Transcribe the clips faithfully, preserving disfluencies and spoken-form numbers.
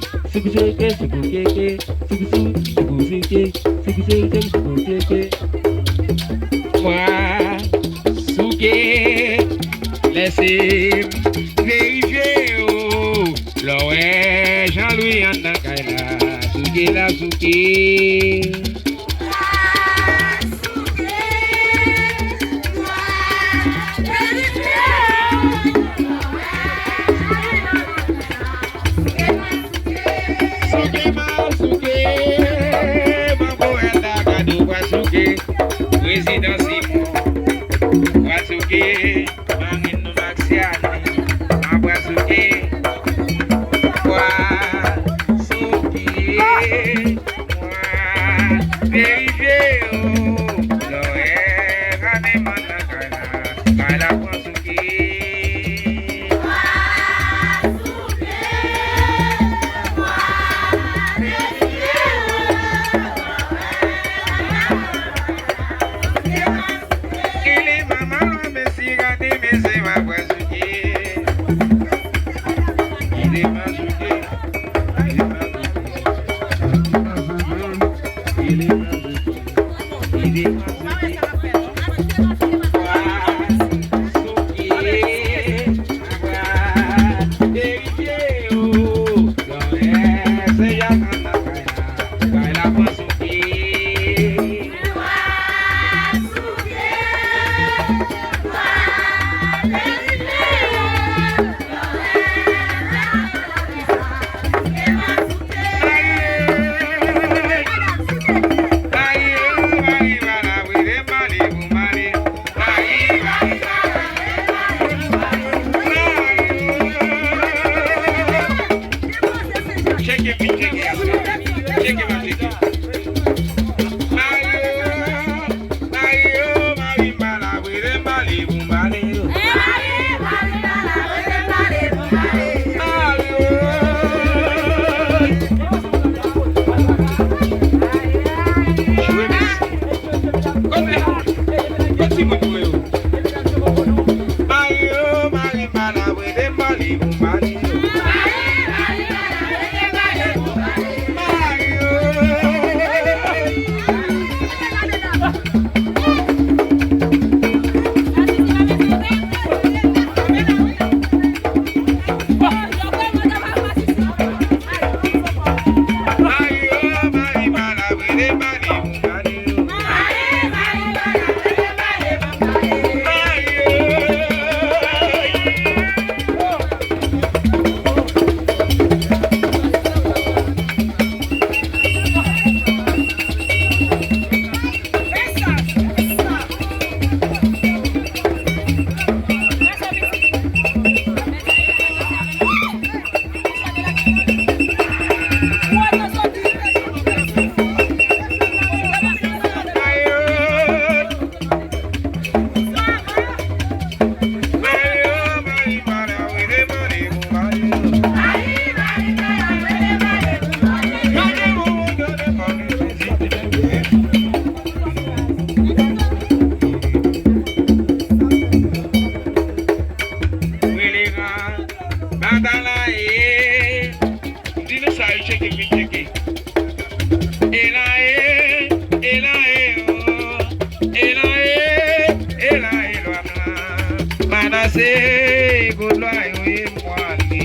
souke, souke, souke, souke, souke, souke, souke, souke, souke. Bwa souke, lèse m verifye w. Lè w wè Jan Lwi anndan kay la, souke l ap souke. Souke, bwa souke, manbo Elda Kado, bwa souke, prezidan Simon, bwa souke, marenn nou Maksiane, bwa souke, bwa souke, bwa verifye w, lè w wè Raneman nan kay la, kay la pran souke. Kile manman lò, mesi gade mesi va pran souke. Kile manman souke. Kile manman souke. Kile manman souke. Kile manman souke. Cheke, cheke, cheke, cheke. Mayo, mayo, marimba la, bwele, bale, bumba, le, yo. Mayo. Jwe mizik. Kote? Kote timoun jwe yo? Mayo, marimba la, bwele, bale, bumba, le, yo. Batay la ye. Di nou sa, yo tcheke, vin tcheke. E la e, e la e, oh. E la e, e la e, lwa blan. Manase, kout lwa yo ye mwale.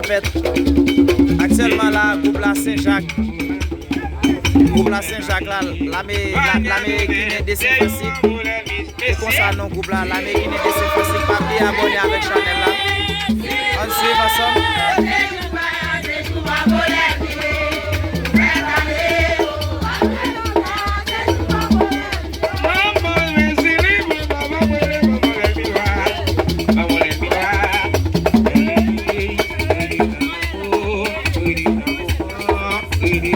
Fèt. Aktyèlman la, gwoup la Senjak. Gwoup la Senjak la, lame, la, lame Ginen de Senfransik. Se konsa non gwoup la, lame Ginen de Senfransik. Pa bliye abòne avèk chanèl la. Ann swiv ansanm.